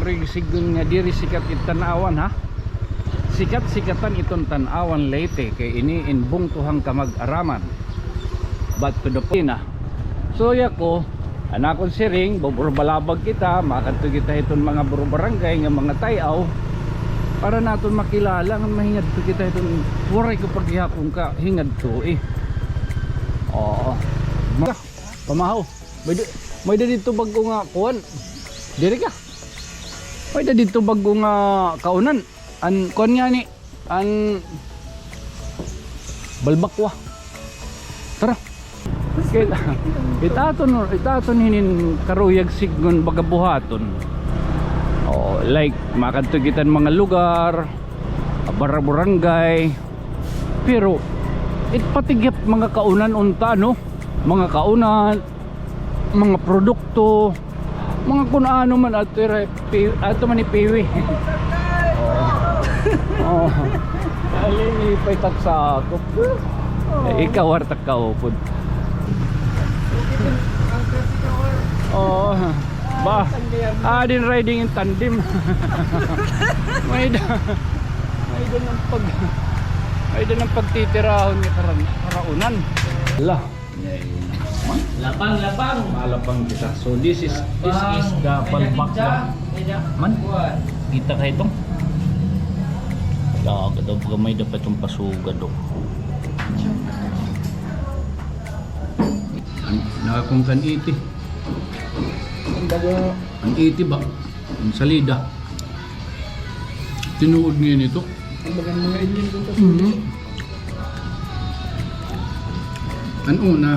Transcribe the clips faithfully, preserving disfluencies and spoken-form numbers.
Sidngon nga diri sikat it Tanauan, ha? Sikat-sikatan iton Tanauan, Leyte, kay ini in bungto han Camag-araman. But to the point na. So, ya ko, an akon siring, buburbalabag kita, makadto kita hiton mga burubarangay nga mga tay-aw, para naton makilala nga mahingadto kita hiton, waray ko pa gihapon kahingadto, eh. Oo. Pamahaw. May da, may da didto bag-o nga kuan. Diri ka. May da didto bag-o nga kaunan. An kuan ngani, an balbakwa. Tara. Kay, it aton, it aton hinin karuyag sidngon baga buhaton. O, like, makadto kita han mga lugar, barangay. Pero, it pati gihap mga kaunan unta, no? Mga kaunan, mga produkto, mga kun ano man, adto ira, pi-, adto man ni Piwi. Oo. Oo. Alin, ipay taksakop. Eh, ikaw, warta ka upod. Oo. Ba, ah, din riding in tandem. May da, may da ng pag, may da ng pagtitirahon ni karan-, karaunan. Lah. Lapang, lapang. Malapang kita. So this is, this is the balbakwa. Man, kita ka itong. Wala, gadaw pa may dapat itong pasuga do. An, nakakungkan iti. An iti ba? An salida. Tinuod ngayon ito. Kumbaga, mga Indian kung Mhm. An una,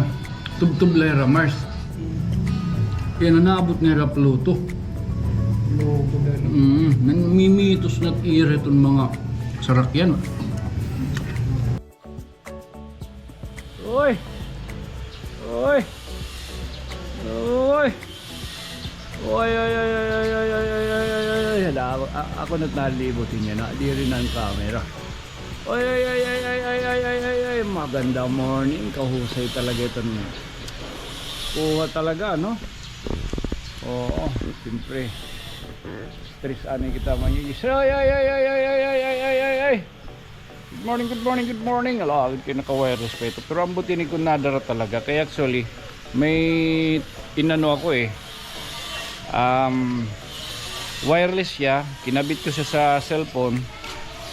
tubtob la hira Mars. Kaya na naabot na hira Pluto. Pluto na. Mm, namimitos na it ira iton mga sarakyan. Oy! Oy! Oy! Oy, oy, oy. Hala, ako, a-, ako na it nalibot niya na. Diri na an camera. Oy, oy, oy. Maganda morning. Kahusay talaga iton kuha talaga, no? Oo, siyempre. Stress ani kita mangigis. Oy, oy, oy. Good morning, good morning, good morning. Ala, agad kayo naka-wireless pa ito. Pero ambot ini ko nadara talaga. Kaya actually, may inano ako eh. Um, wireless siya. Kinabit ko siya sa cellphone.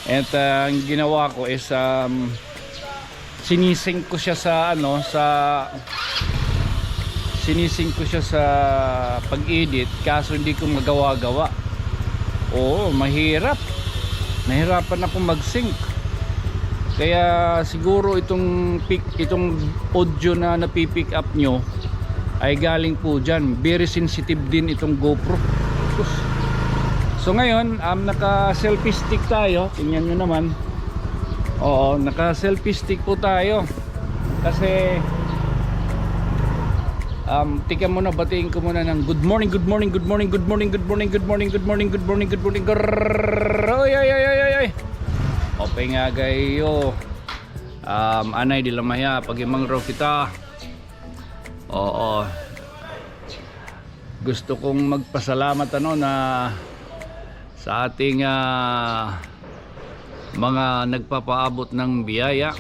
At, uh, ang ginawa ko is, um, sinisync ko siya sa, ano, sa, sinisync ko siya sa pag-edit, kaso hindi ko magawa-gawa. Oo, mahirap. Nahirapan ako mag-sync. Kaya siguro itong pick, itong audio na napi-pick up nyo ay galing po dyan. Very sensitive din itong GoPro. Sus. So ngayon, um, naka-selfie stick tayo. Tingnan nyo naman. Oo, naka-selfie stick po tayo. Kasi, um, tika muna, batiin ko muna ng good morning, good morning, good morning, good morning, good morning, good morning, good morning, good morning, good morning, grrrr, oy, oy, oy, oy, oy, oy. Ope nga gayo. Um, anay, di la mahiya, paghimangraw kita. Oo. Gusto kong magpasalamat, ano, na sa ating, ah, mga nagpapaabot ng biyaya.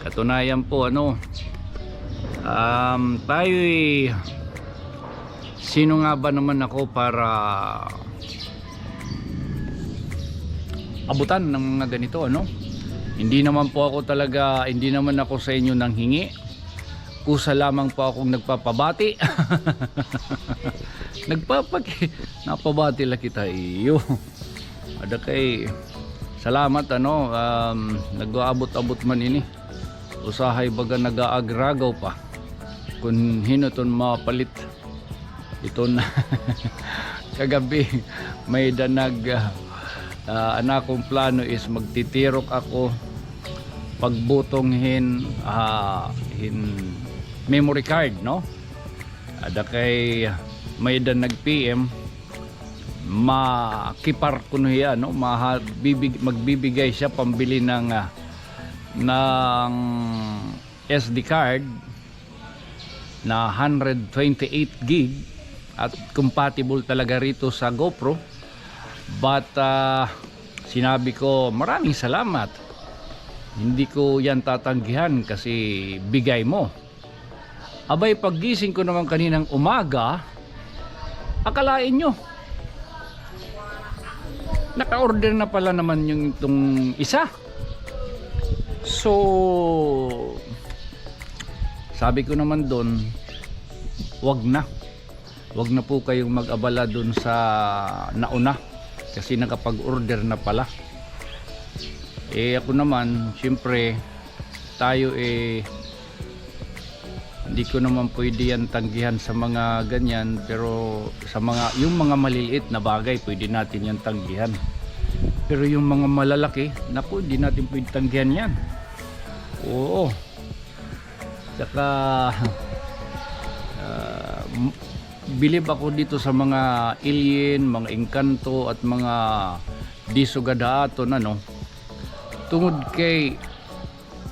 Katunayan po, ano, um, tayo'y, sino nga ba naman ako para abutan ng mga ganito, ano? Hindi naman po ako talaga, hindi naman ako sa inyo nanghingi. Kusa lamang po akong nagpapabati. Nagpapaki-, napabati la kita iyo. Ada kay salamat, ano, um, nag-aabot-abot man ini. Usahay baga nag-aagragaw pa. Kun hin-o iton mapalit. Iton kagabi, may-ada nag, ah, ah, an akon plano is magtitirok ako pagbutong hin, ah, hin memory card, no? Ada kay may-ada nag-P M, makipar kuno hiya, no? Maha-, bibig-, magbibigay siya pambili ng, ah, ng S D card na hundred twenty-eight gig. at compatible talaga rito sa GoPro. But, ah, sinabi ko, "Maraming salamat. Hindi ko yan tatanggihan kasi bigay mo." Abay, paggising ko naman kaninang umaga, akalain nyo, naka-order na pala naman yung itong isa. So, sabi ko naman doon, "Wag na. Wag na po kayong mag-abala doon sa nauna. Kasi nakapag-order na pala." Eh, ako naman, siyempre, tayo, eh, hindi ko naman pwede yan tanggihan sa mga ganyan, pero sa mga, yung mga maliliit na bagay, pwede natin yan tanggihan. Pero yung mga malalaki, naku, hindi natin pwede tanggihan yan. Oo. Tsaka, ah, m-, bilib ako dito sa mga alien, mga engkanto, at mga disugad ha aton, ano. Tungod kay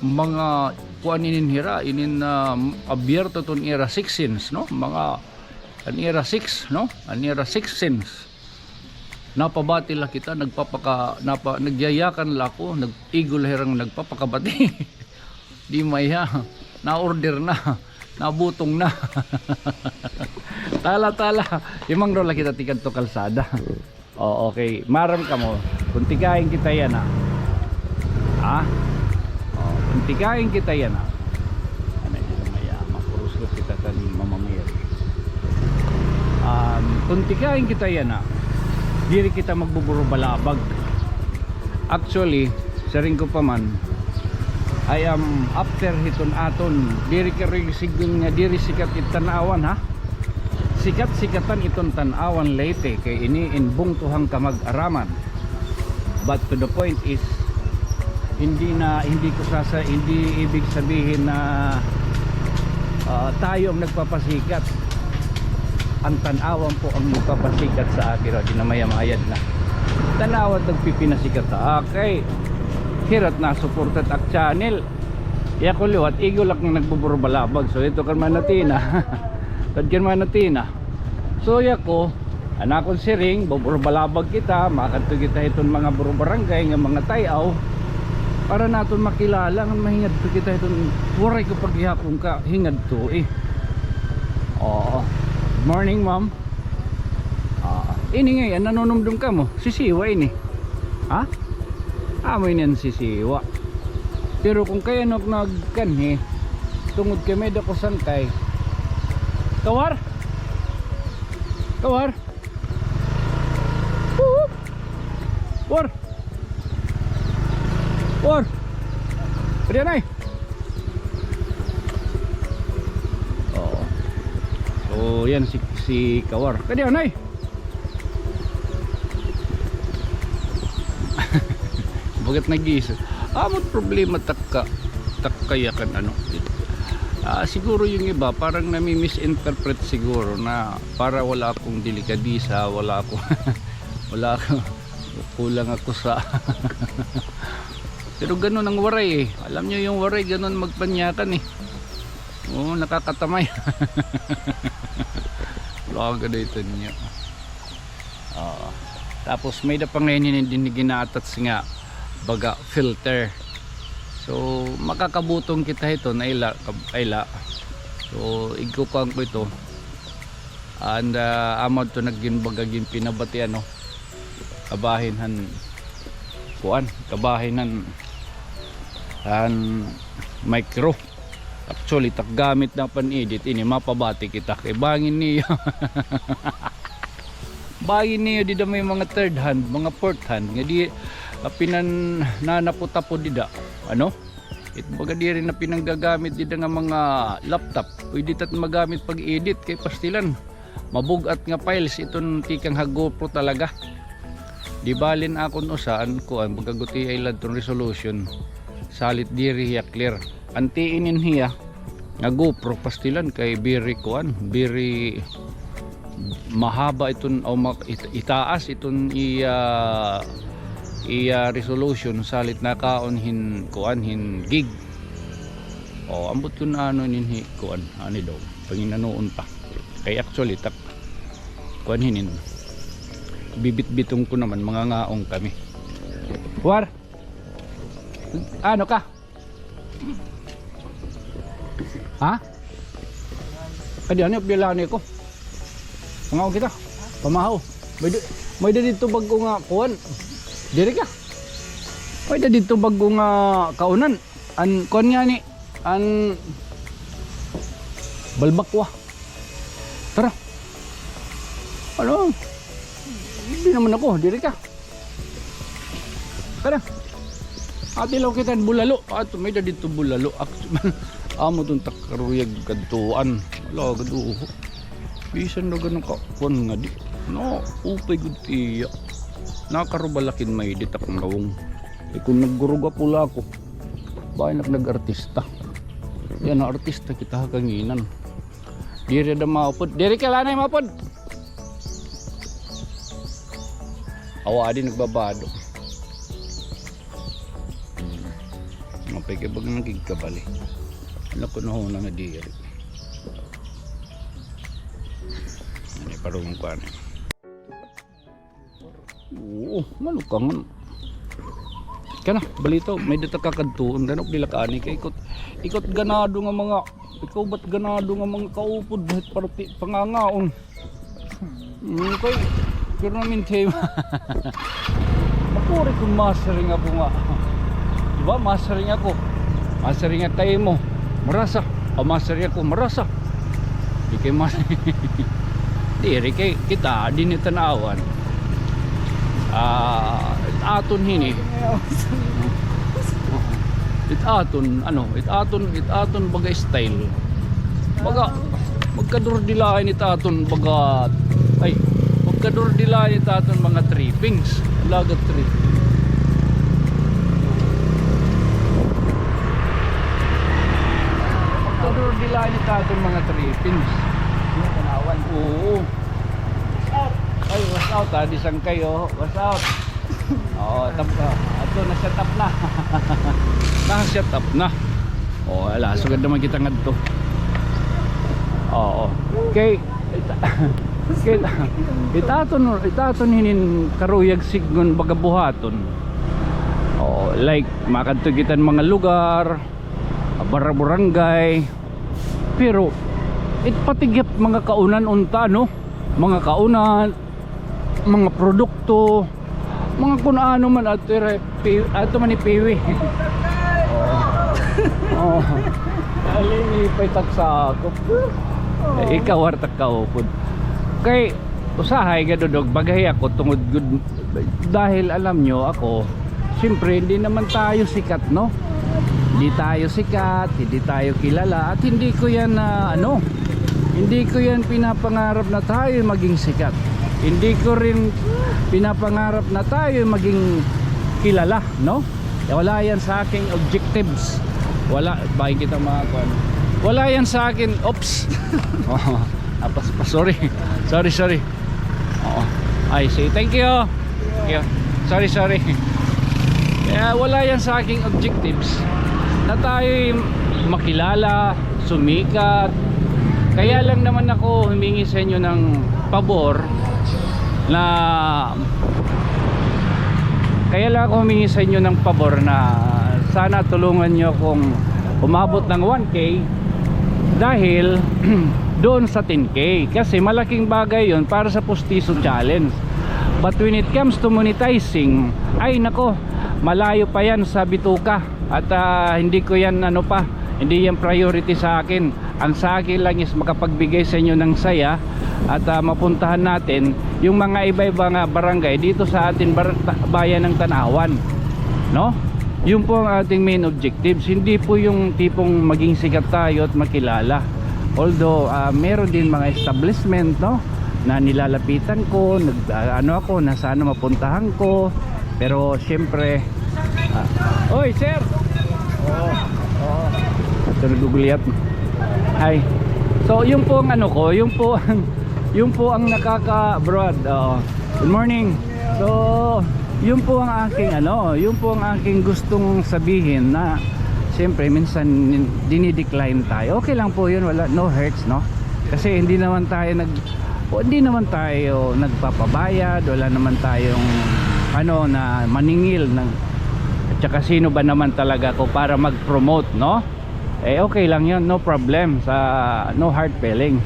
mga kuan inin hira, inin, ah, abierto ton ira six sense, no? Mga, an ira six, no? An ira six sense. Napabati la kita, nagpapaka-, napa-, nagyayakan la ako, nag-, igo la hirang nagpapakabati. Di maiha, na-order na, nabutong na. Tala, tala, himangno la kita tikadto kalsada. O, okay, maaram kamo, kun tikain kita yana. Ha? O, kun tikain kita yana. Ano, di na maya, makurusgot kita kan Mama Mary. Um, kun tikain kita yana, diri kita magbuburubalabag. Actually, siring ko pa man, I am after hiton aton, diri ka rin sigun nga diri sikat it tan-awan, ha? Sikat-sikatan iton tan-awan Leyte, kay ini in bungto han kamag-araman. But to the point is, hindi na, hindi ko sasa-, hindi ibig sabihin na, ah, tayo ang nagpapasikat. An tan-awan po ang nagpapasikat sa akin, o, di na mayamayad na. Tan-awan nagpipinasikat sa akin. Hira't nasuporta it ak channel. Iya ko liwat, igo la nga nagbuburubalabag. So, ito kan Manatina. Kad kan Manatina. So, iya ko, an akon siring, buburubalabag kita, makadto kita hiton mga burubarangay nga mga tay-aw, para naton makilala nga mahingadto kita hiton, waray ko pa gihapon kahingadto, eh. Oo. Morning, ma'am. Ah, ini ngay-an, nanunumdom kamo? Sisiwa ini. Ha? Amo ini an sisiwa. Pero kun kay ano nagkanhi, tungod kay may-ada ko sangkay. Kawar? Kawar? Woo! War! War! Pwede na eh. Oo. So, yan si, si Kawar. Pwede na eh. Bagat nag-iisa. Amo it problema takka, takka yakan ano. Ah, siguro yung iba parang nami-misinterpret siguro na para wala akong delikadesa, wala ako, wala ako, kulang ako sa, pero ganun ang Waray eh. Alam nyo yung Waray, ganun magpanyakan eh. Oo, nakakatamay. Wala akong gagamiton niya. Oo. Tapos may-ada pa ngay-an hin-, hin-, gina-attach nga baga filter. So, makakabutong kita hito, naila, kab-, ay la. So, igkukuan ko ito. And, ah, amo ito nagginbaga, ginpinabati, ano, kabahin han, kuan, kabahin han, han micro. Actually, tak gamit na pan-edit ini, mapabati kita kay bangin niyo. Bangin niyo, dida may mga third hand, mga fourth hand, nga di, ah, pinan-, nanapot-tapot dida. Ano? It baga diri na pinanggagamit dida nga mga laptop. Pwede tat magamit pag-edit kay pastilan. Mabug-at nga files iton tikang ha GoPro talaga. Di balin akon usa an kuan, baga gutiay la iton resolution. Salit diri hiya clear. An tiin hiya nga GoPro pastilan kay very kuan, very mahaba iton, o ma-, it-, itaas iton iya, iya resolution salit nakaon hin kuan, hin gig. O, ambot kun ano ini hi kuan, ani daw, panginanoon pa. Kay actually, tak-, Panhinin. Bibitbiton ko naman, mangangaon kami. War? Ano ka? Ha? Adi, ano, bilani ko. Mangaon kita. Pamahaw. May da-, may da didto bag-o nga kuan. Diri ka. May da didto bag-o nga kaunan. An kuan nga ni, an balbakwa. Tara. Ano? Hindi naman ako, diri ka. Tara. Ati law kita bulalo. Ato, may da didto bulalo. Ak-, amo ton takaruyag kadtuan. Wala, gad, uho. Bisan na ganun ka, kuan nga di. No, upay gud iya. Nakarubalakin may ditak ngawong. Eh, kung nagguruga pula ako, bahay nak nag-artista. Yan, artista kita ha kanginan. Diri da maupod. Diri ka lanay maupod. Awa, adi nagbabado. Hmm. Mapay kay bag nagkigkabali. Ano ko na ho na nga diri. Ano, parang kuan eh. Oo, malukangan. Kana, balito, may data kakadtuon, ganok dila ka ani kay ikot, ikot ganado nga mga, ikaw ba't ganado nga mga kaupod, bahit parti pangangaon. Mm, kay, pero namin tema. Makuri kung masiring ako nga. Diba, masiring ako. Masiring nga tayo mo. Marasa. O, masiring ako, marasa. Di kay mas-, diri kay kita, di ni tanawan. Ah, it aton hini. It aton, ano, it aton, it aton baga style. Baga, magkadurdilain it aton baga, ay, magkadurdilain it aton mga trippings. Lagat tripping. Magkadurdilain it aton mga trippings. Tanawan. Oo. Ay, what's out, ha? Di sangkay, oh. What's out? Oo, tap na. Ato, na-set up na. Na-set up na. Oh, ala, sugad naman kita ngadto. Oo. Kay, it-, kay, it aton, it aton hinin karuyag sidngon baga buhaton. Oo, like, makadto kita han mga lugar, bar-, barangay. Pero, it pati gihap mga kaunan unta, no? Mga kaunan, mga produkto, mga kun ano man, ato ira, pi-, ato man ni Piwi. Oo. Oo. Alin, ipay taksakop. Ikaw, warta ka upod. Kay, usahay, gadudog, bagahi ako, tungod gud, dahil alam nyo, ako, siyempre, hindi naman tayo sikat, no? Hindi tayo sikat, hindi tayo kilala, at hindi ko yan, ah, ano, hindi ko yan pinapangarap na tayo maging sikat. Hindi ko rin pinapangarap na tayo maging kilala, no? Wala yan sa aking objectives. Wala, bahin kita mga kuan. Wala yan sa akin, oops. Oh, apas, sorry. Sorry, sorry. Oo. I see. Thank you. Thank you. Sorry, sorry. Kaya wala yan sa aking objectives na tayo'y makilala, sumikat. Kaya lang naman ako humingi sa inyo ng pabor na, kaya lang ako humingi sa inyo ng pabor na sana tulungan niyo akong umabot ng one K dahil doon sa ten K. Kasi malaking bagay yon para sa Pustiso Challenge. But when it comes to monetizing, ay nako, malayo pa yan sa bituka. At, ah, hindi ko yan, ano pa, hindi yan priority sa akin. Ang sa akin lang is makapagbigay sa inyo ng saya at, ah, mapuntahan natin yung mga iba-iba nga barangay dito sa ating bar-, ta-, bayan ng Tanauan, no? Yun po ang ating main objectives. Hindi po yung tipong maging sikat tayo at makilala. Although, ah, meron din mga establishment, no, na nilalapitan ko, nag, ah, ano ako, na sana mapuntahan ko. Pero siyempre, ah, oy, sir! Oo, oo. Ito naguguliyat. Hi. So, yun po ang ano ko, yun po ang, yun po ang nakaka-abroad. Oo. Good morning. So, yun po ang aking ano, yun po ang aking gustong sabihin na siyempre minsan dini-decline tayo. Okay lang po yun, wala, no hurts, no? Kasi hindi naman tayo nag, O, hindi naman tayo nagpapabayad, wala naman tayong, ano, na maningil ng, at saka sino ba naman talaga ako para mag-promote, no? Eh, okay lang 'yon, no problem, sa no hard feelings.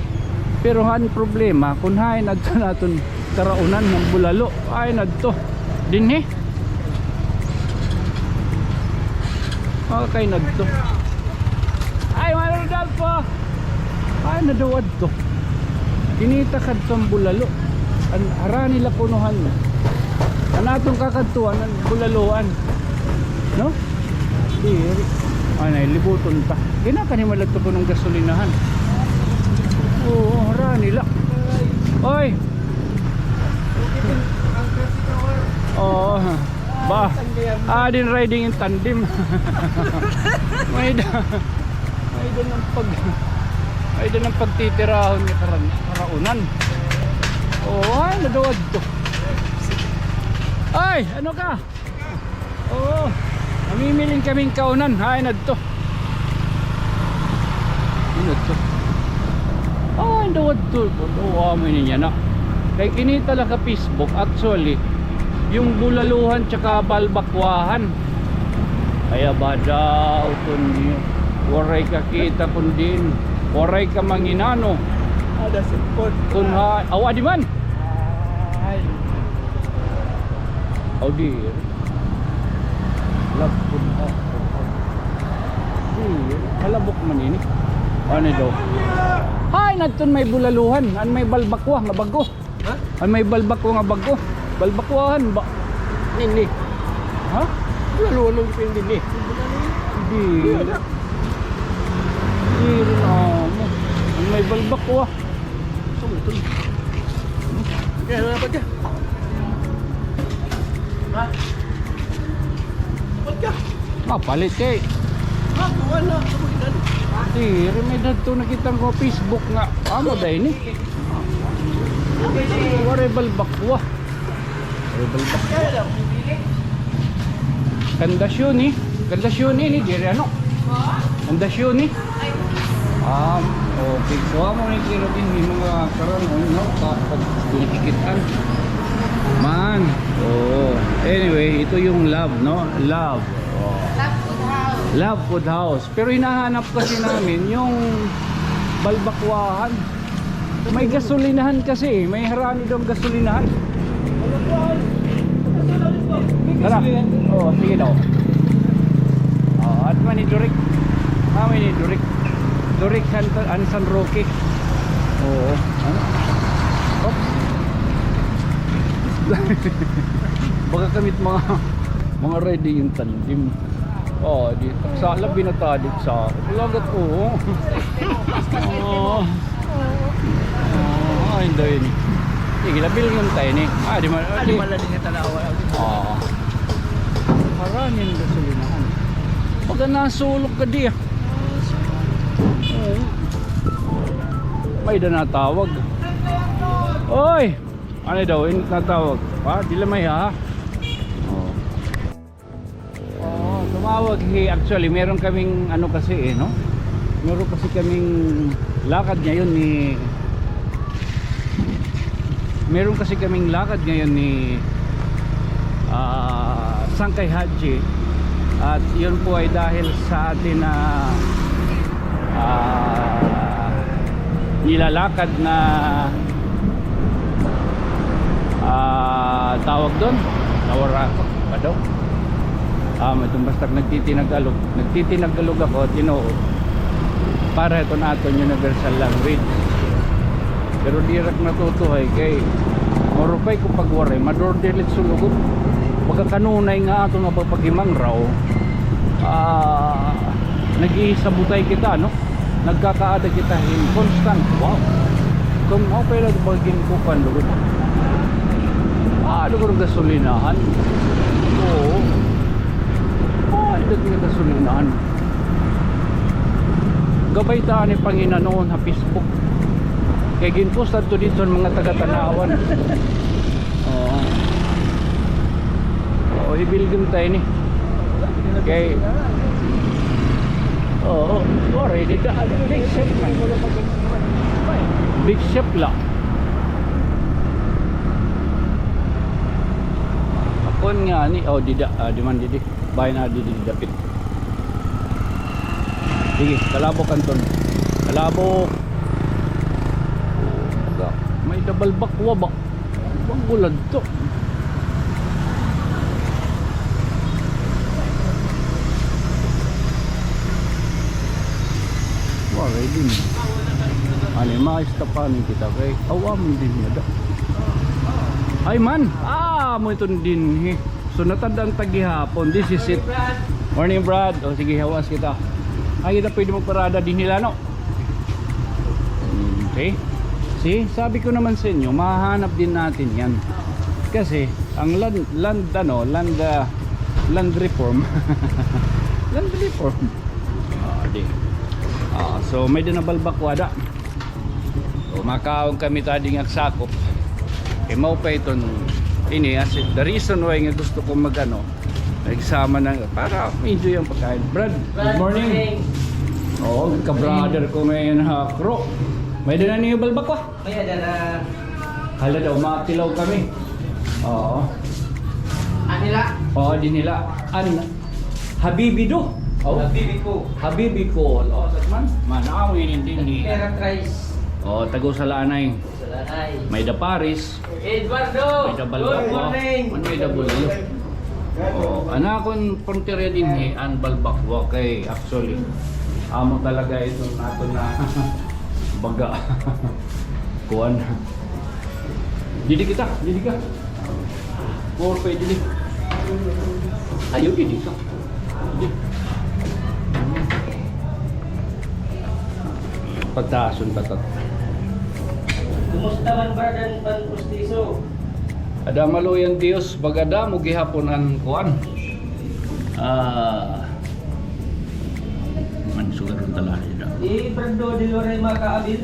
Pero an problema, kun hain adto naton karaunan nga bulalo, hain adto. Dinhi? Okay na adto. Ay, Mano Rodolfo! Hain na daw adto. Kinita kadto an bulalo. An harani la kuno han. An aton kakadtuan, an bulalohan. No? Diri. Ay, na, libuton ta. Kinakan ni Malagto kuno an gasolinahan. Oo, harani la. Oy! Oo. Ba? Ah, din riding in tandem. May da. May da ng pag, may da ng pagtitirahon ni karan-, karaunan. Oo, ay, nadawad to. Ay, ano ka? Oo. Namimiling kaming kaunan. Hain adto. Hain adto. Hain daw adto. Oo, amo ini niya na. Kay kinita la ka Facebook, actually, yung bulaluhan tsaka balbakwahan. Kaya ba daw, kun waray ka kita, kun diin, waray ka manginano. Ada sipon. Kun ha, awa di man. Ay. Aw, di. Love food house. Di, halabok man ini. Ano daw? Hain adton may bulaluhan, an may balbakwa nga bag-o. Ha? An may balbakwa nga bag-o. Balbakwahan ba? Nini. Ha? Bulaluhan ang depende ni. Di. Di rin amo. An may balbakwa. Kaya na pa ka. Ha? Ba't ka? Mapalit kay. Ah, kuha na. Kabuhinan. Di, may dadto nakita ko Facebook nga. Amo day ni. Waray balbakwa. Waray balbakwa. Kandasyon eh. Kandasyon eh, ni diri ano? Kandasyon eh. Um, okay. So, amo ni kiro din, may mga karon, no? Pa, pa, nakikita. Man. Oo. Anyway, ito yung Love, no? Love. Oh. Love Food House. Love Food House. Pero hinahanap kasi namin yung balbakwahan. May gasolinahan kasi eh. May harani daw gasolinahan. Tara. Oo, sige daw. Oo, at man ni Durik. Ah, may ni Durik. Durik San, an San Roque. Oo. Ano? Oops. Baka kami mga, mga riding in tandem. Oh, di, sa labi na tadit sa lagat, oo. Oo. Oo, ay, hindi yun. Sige, labil yun tayo ni. Ah, di ma-, ah, di mala din nga tanawa. Oo. Harani an gasolinahan. Pagka nasulok ka di, ah. Oo. May da natawag. Oy! Ano daw, in-, natawag? Ah, di la may, ha? Oo. Oo, tumawag hi, actually, meron kaming ano kasi eh, no? Meron kasi kaming lakad ngayon ni, meron kasi kaming lakad ngayon ni, ah, Sangkay Haji. At yun po ay dahil sa atin na, ah, nilalakad na Ah, tawag doon? Nawara ako. Ba daw? Ah, may tumbas tak nagtitinagalog. Nagtitinagalog ako, tinuod. Para iton aton universal language. Pero diri ak natutuhay kay marupay ko pagwaray, mador dilit sulugot. Pagka kanunay nga aton nga pagpagimangraw, ah, nag-iisabutay kita, no? Nagkakaada kita hin constant. Wow. Kun mao pa la bagin ko kan lugod. Ah, lugod gasolinahan. Oo. Ah, lugod nga gasolinahan. Gabay ta ani panginanon ha Facebook. Kay ginpost adto didto an mga taga-Tanauan. Oo. Oo, hibilgon ta ini. Kay, oo, sorry, dida. Big shop man. Big shop la. Kuan nga ni, oh, dida, ah, di man didi. Bahin na didi, dapit. Sige, kalabok, Anton. Kalabok. May da balbakwa ba? Bag-o la adto. Waray dinhi. Ani, ma-stop ani kita kay aw, amo dinhi ada. Ay man, ah, amo iton dinhi. So, natad-an ta gihapon. This is it. Morning, Brad. O, sige, hawas kita. Ay, kita pwede magparada dinhi la, no? Okay. See, sabi ko naman sa inyo, mahahanap din natin yan. Kasi, ang land, land, ano, land, ah, land reform. Land reform. Ah, di. Ah, so, may da na balbakwa da. O, makaon kami ta ding agsakop. Kay mao pa iton ini, as in, the reason why nga gusto ko mag-ano, nagsama na para enjoy ang pagkain. Brad, good morning. Oo, ka-brother ko ngayon ha, crew. May dala niyo balbakwa? May dala. Hala daw, matilaw kami. Oo. Anila? Oo, dinhi la. An Habibi do. Oh. Habibi ko. Habibi ko. Oh, man. Man, ako yun yung din ni. Pera tries. Oh, tago sa lanay. Sa lanay. May da Paris. Eduardo! May da balbakwa. Good morning. Man, may da bulalo. Oh, an akon puntirya dinhi, an balbakwa kay actually amo talaga ito nato na baga. Kuan. Didi kita, didi ka. Or pwede didi. Ayaw, didi ka. Didi. Pagtaason pa ta. Kumusta man, Brad, an pan pustiso? Ada maluoy an Diyos, baga damo gihapon an kuan. Ah, man, sugar ang talaga. Di, Brad, do, di waray makaabil.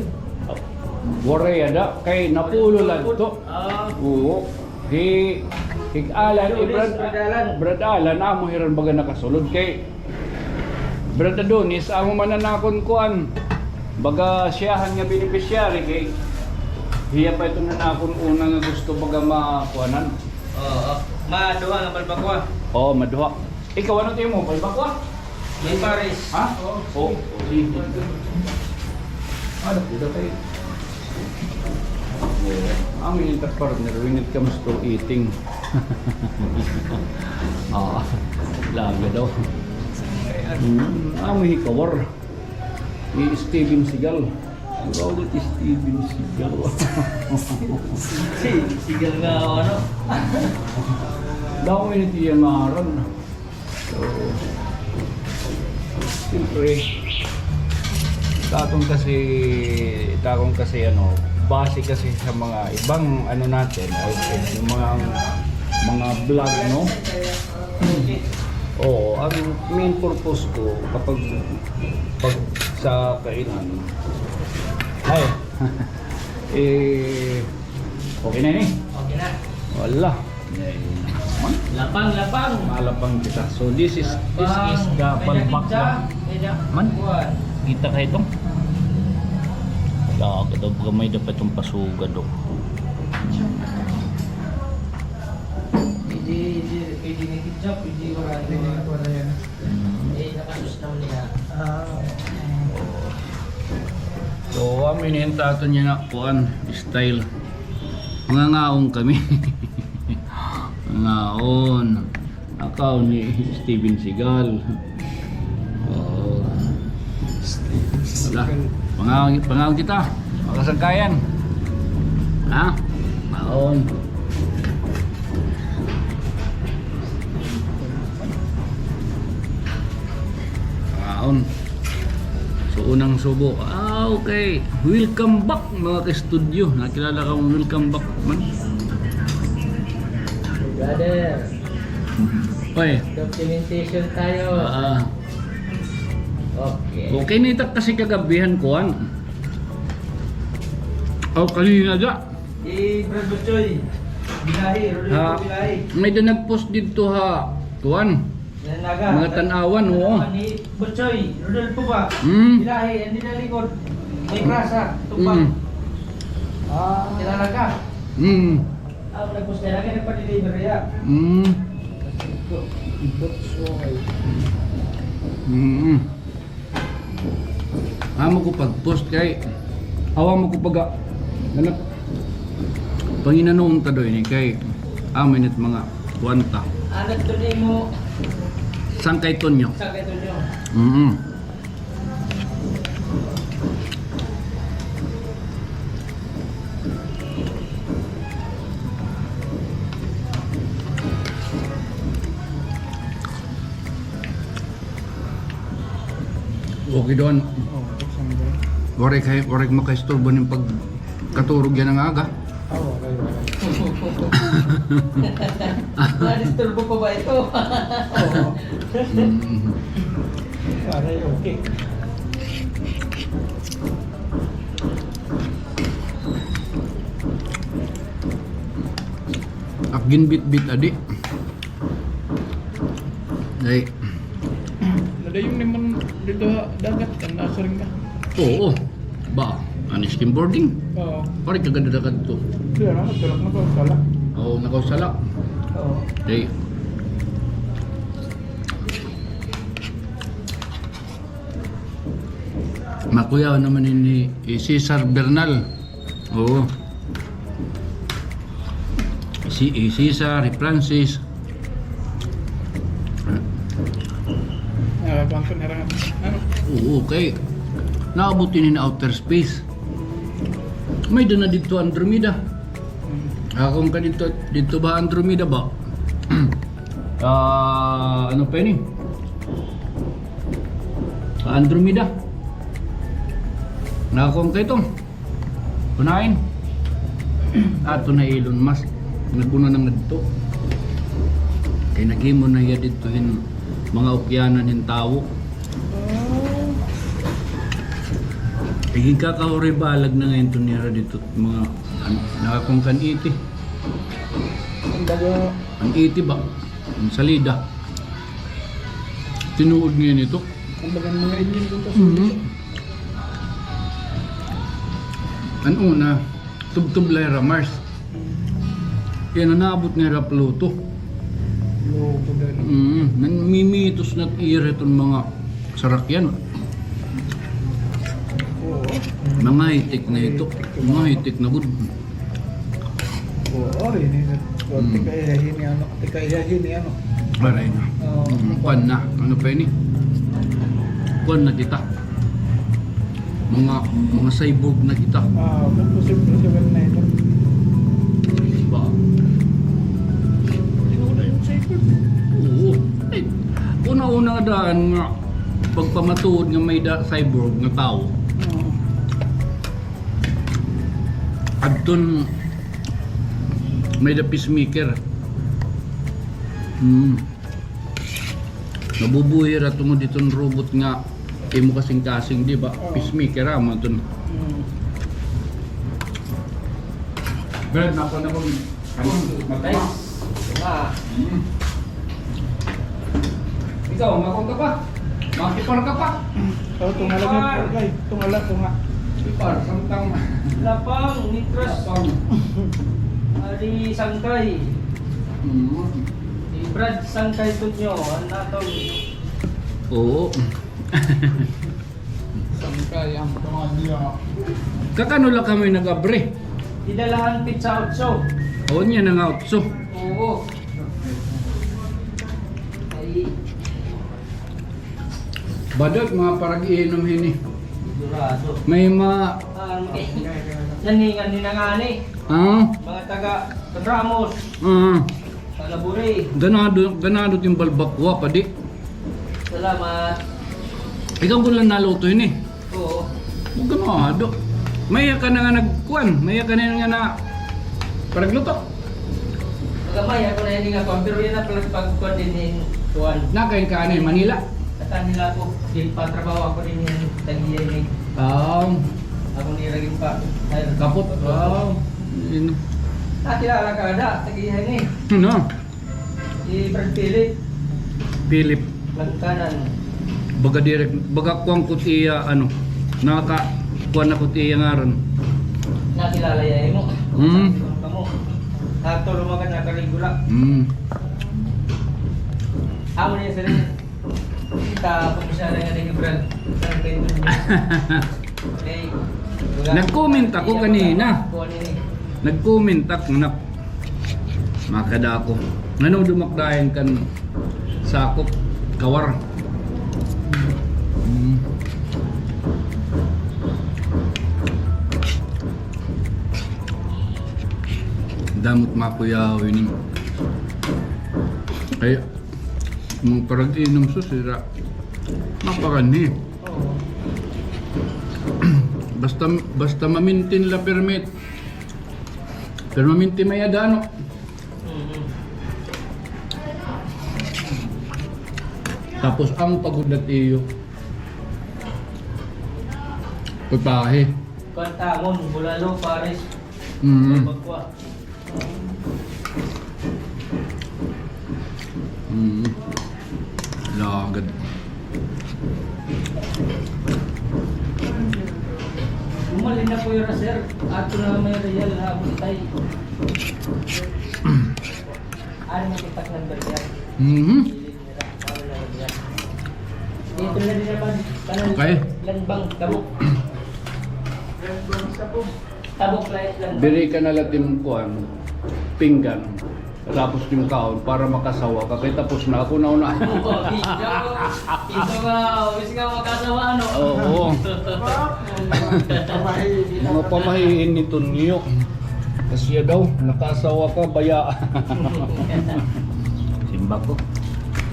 Waray ada, kay napulo la adto. Ah. Oo. Hi, hi Alan, hi Brad, Brad Alan. Brad Alan, amo hiran baga nakasulod kay Brad Adonis, amo man an akon kuan. Baga siyahan nga beneficiary kay hiya pa ito na akon una nga gusto baga makuanan. Oo. Maduha nga balbakwa. Oo, maduha. Ikaw, ano ito mo? Balbakwa? May pares. Ha? Oo. Oo. Sige. Ano, dito kayo. Oo. Amo ini it ak partner when it comes to eating. Oo. Laga daw. Mm, amo hikawar. Ni Steven Seagal. Ikaw ulit, Steven Seagal. Si, Seagal nga, ano? Damo ini it iya ngaran. So, siyempre, takon kasi, takon kasi, ano, base kasi sa mga ibang, ano natin, outfit, yung mga, mga vlog, no? Oo, ang main purpose ko, kapag, pag sa kainan, ay, eh, okay na ini? Okay na. Wala. Lapang, lapang. Malapang kita. So this is, this is the palbakwa. Man, kita ka ito? Wala, kada gamay dapat itong pasugad, oh. Hindi, hindi, pwede may ketchup, hindi wala. Hindi wala yan. Eh, nakasus naman nila. Ah. So, amo ini it aton yana kuan, style. Mangangaon kami. Mangangaon. Akaw ni Steven Seagal. Oo. Wala. Pangaon, pangaon kita. Makasangkayan. Ha? Maon. Maon. So, unang subo. Ah, okay. Welcome back, mga ka-studio. Nakilala ka mo, welcome back man. Brother. Oy. Documentation tayo. Ah, ah. Okay. Okay, nita kasi kagabihan, kuan. Aw, kanina da. Si Brad Butchoy Bilahi, Rodolfo Bilahi. May da nag-post didto ha, kuan. Mga Tan-awan, oo. Ni Butchoy, Rodolfo ba? Mm. Bilahi, hindi na likod. May grasa, tupang. Mm. Ah, kilala ka? Mm. Ah, nag-post ka lagi, nagpa-deliver ya. Mm. Mm. Amo ko pag-post kay, awa mo ko pag, anak, panginanon ta daw ini kay, amo ini it mga kuan ta. Anak to ni mo. Sangkay Tonyo. Sangkay Tonyo. Mm. Okay doon. Oo, okay. Waray kay, waray makaistorbo nin pagkaturog yana nga aga. Oo, okay, okay. Nadisturbo pa ba ito? Oo. Mm. Waray, okay. Ak ginbitbit adi. Ay. Nadayon naman dito ha dagat, an nasiring ka. Oo. Ba, an skimboarding? Oo. Pare, kagada-dagat to. Iya na, nagsalak na to, salak. Oo, nakasalak. Oo. Ay. Makuyaw naman ini, eh, Cesar Bernal. Oo. Si, eh, Cesar, eh, Francis. Ah, kuwan ko na rin. Ano? Oo, kay naabot ini hin outer space. May-ada na didto Andromeda. Hmm. Akon ka didto, didto ba Andromeda ba? Ah, ano pa ini? Andromeda. Nakon ka ito. Kunain. Ato na Elon Musk. Nag-una na ngadto. Kay naghimo na hiya didto hin mga ukyanan hin tawo. Iginkakahuribalag na ngay-an to nira didto mga an-, nakakon kan iti. Kumbaga, an iti ba? An salida. Tinuod ngay-an ito. Kumbaga, mga Indian dito sa Mhm. An una, tubtob la hira Mars. Kay naabot ngay-an hira Pluto. Pluto din. Mm, namimitos na it ira iton mga sarakyan. Oo. Mga high-tech na ito. Mga high-tech na gud. Oo, ini na. Hmm. Tikaiha hini, ano, tikaiha hini, ano. Aray na. Oo. Mm, kuan na. Ano pa ini? Kuan na kita. Mga, mga cyborg na kita. Ah, posible, posible na ito. Ba? Tinuod na yung cyborg. Oo. Ay, una-una daan nga pagpamatuod nga may-ada cyborg nga tawo. Oo. Adton may-ada pacemaker. Hmm. Nabubuhi hira tungod hiton robot nga imo kasingkasing, di ba? Oo. Pacemaker, ah, man ton. Hmm. Brad, napa na ba? Ano? Matama? Nice. Nga. Hmm. Ikaw, makon ka pa? Makipar ka pa? Oh, tungala nga, Kipar. Kay, tungala, tunga. Kipar, samtang. Lapang, mitras. Lapang. Ari, sangkay. Mm. Si Brad Sangkay Tunyo, an aton. Oo. Sangkay ang pamilya. Kakano la kami nag-abri? Dida la han petsa otso. O, niya na nga otso. Oo. Ay. Badot, mga parag-inom hini. Sigurado. May ma- Ah, okay. Naningan ni nangani. Ah? Mga taga Ramos. Ah. Taga Buri. Ganado, ganado it im balbacua, padi. Salamat. Ikaw gud la naluto ini? Oo. Ganado. May-ada ka na nga nagkuan, may-ada ka na nga na paragluto. Magamay ako na ini nga kuan, pero yana pala pagkuan dinhi hin kuan. Nakain ka ani, Manila? Sa Manila ako, ginpatrabaho ako dinhi hin tag-iya ini. Ah. Ako ni ra ginpa-, ay, kapot. Ah. Nakilala ka ada, tag-iya ini. Ano? Si Brad Philip. Philip. Langkanan. Baga direk, baga kuan ko it iya, ano, nakaka-, kuan ako it iya ngaran. Nakilala iya imo. Mm. Kamo. Ato lumagan na kaligula. Mm. Amo niya sila. Kita, kung siya na nga nag-ibral. Nag-comment ako kanina. Nag-comment ako na makada ako. Ano dumakdayan kan sakop kawar? Mm. Damot makuyaw ini. Ay, mga parag-inom sus, sira. Mapakanhi. Basta, basta mamintin la permit. Pero mamintin may adano. Tapos ang pagod na tiyo. Putahe. Kuwan tamon, bulalo, pares. Mm. Pagkwa. Mm. Lagad. Umali na po yun, sir. Ato na may real habon tayo. Ano mo kita ng berya? Mhm. Dito na din naman. Okay. Lanbang, tabok. Tabok, lanbang. Diri ka na la tim kuan, pinggan. Tapos tim kaon para makasawa ka. Kay tapos na ako na una. Ito nga, ubis nga makasawa, ano? Oo. Mapamahiin ni Tonyo. Kasi daw, nakasawa ka, baya. Simba ko.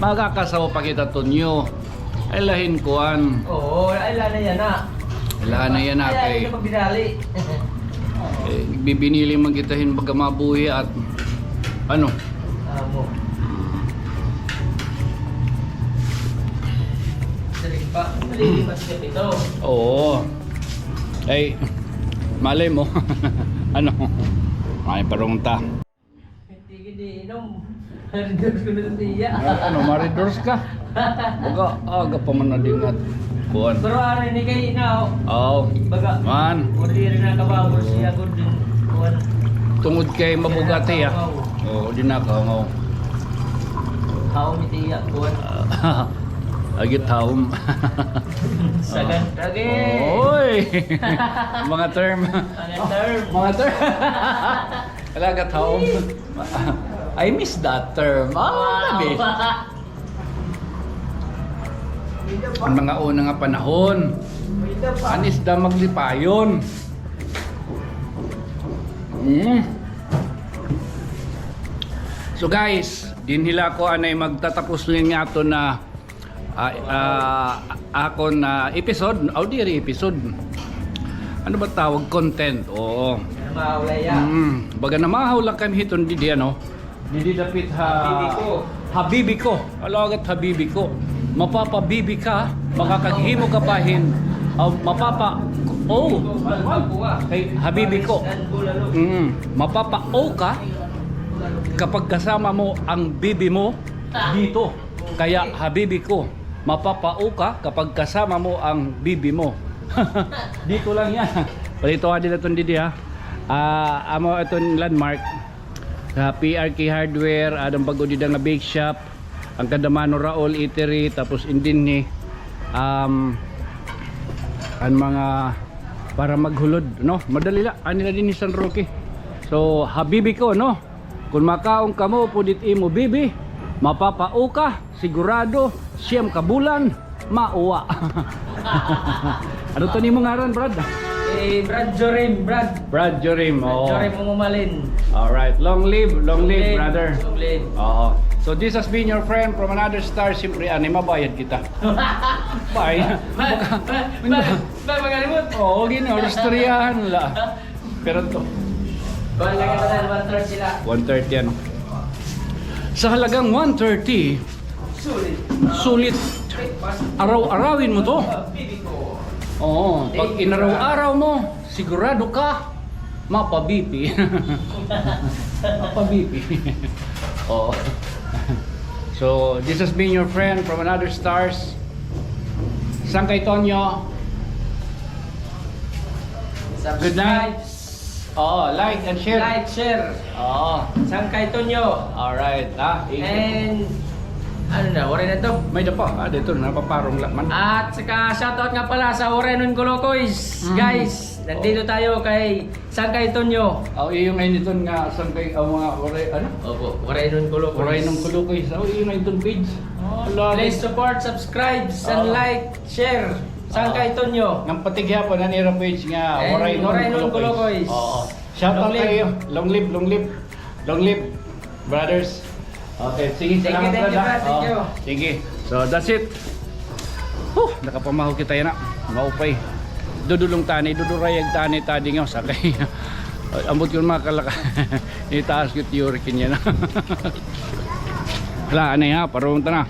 Makakasawa pa kita, Tonyo. Ay, lahin kuan. Oo, ay, la na yan, ah. Ay, la na yan, ah, kay, ay, ay, pagdinali. Eh, bibinili man kita hin baga mabuhi at, ano? Amo. Siring pa, malilipat siya dito. Oo. Ay, malay mo. Ano? Ay, parunta. Tigil di inom. Maridos ko na siya. Ah, ano, maridos ka? Baga, aga pa man na din at kuwan. Pero ari ni kay na, oh. Oo. Baga, man. Uri rin na kababol siya, good din. Kuwan. Tungod kay mabugat iya. Oo, di na kaungaw. Haom iti iya, kuwan. Agit haom. Sagad lagi. Oy! Mga term. Mga term. Mga term. Talaga, Tom. I miss that term. Ah, wow. Tabi. An mga una nga panahon. An isda maglipayon. Mm. So guys, dinhi la ako anay magtatapos lin nga aton na Ah, ah, akon, ah, episode, aw, diri episode. Ano ba tawag? Content. Oo. Namahaw la iya. Mm, baga namahaw la kami hiton didi, ano? Didi dapit ha Habibi ko. Habibi ko. Alagad habibi ko. Mapapabibi ka, makakaghimo ka pa hin, ah, mapapa, oh, kay habibi ko. Mm, mapapa-o ka kapag kasama mo ang bibi mo dito. Kaya, habibi ko, mapapa-o ka kapag kasama mo ang bibi mo. Dito lang yan. Palito ka din aton didi, ha. Ah, amo aton landmark. Sa P R K Hardware, adang bag-o dida nga bake shop. An Kadamano Raul Eatery, tapos in dinhi, um, an mga para maghulod, no? Madali la, ani la dinhi San Roque. So, habibi ko, no? Kon makaon kamo upod it imo bibi, mapapa-o ka, sigurado, siyam ka bulan, mauwa. Ano to nimo ngaran, Brad? Eh, Brad Jorim, Brad. Brad Jorim, oo. Brad Jorim Umumalin. Alright. Long live, long live, brother. Long live. Oo. So, this has been your friend from another star. Siyempre, ani, mabayad kita. Bye. Ba, ba, ba, ba, mga limot? Oo, gini, istoryahan la. Pero to. Kuwan lang ito na, one thirty la. One thirty, ano? Sa halagang one thirty, sulit. Sulit. Araw-arawin mo to. Bibi ko. Oo, pag inaraw-araw mo, sigurado ka, mapabipi. Mapabipi. Oo. So, this has been your friend from another stars. Sangkay Tonyo. Good night. Subscribe. Oo, like and share. Like, share. Oo. Sangkay Tonyo. Alright, ha? And Ano na, waray na ito? May-ada pa. Ah, dito, napaparong la man. At saka shoutout nga pala sa Waraynon Kulukoys. Mm. Guys, nandito tayo kay Sangkay Tonyo. Iyo nga iton nga Sangkay, ang mga Waray, ano? Opo, Waraynon Kulukoys. Waraynon Kulukoys. Iyo nga iton page. Please support, subscribe, and like, share. Sangkay Tonyo. Ngan pati gihapon an ira page nga Waraynon Kulukoys. Oo. Shoutout kayo. Long live, long live. Long live, brothers. Okay, sige, salamat, brad. Thank you, thank you. Sige. So, that's it. Huh, nakapamahaw kita yana. Maupay. Dudulong tani, dudurayag tani tadi nga, sakay. Ambot ko makalaka. Itaas ko theory kanya na. Hala, anay ha, parunta na.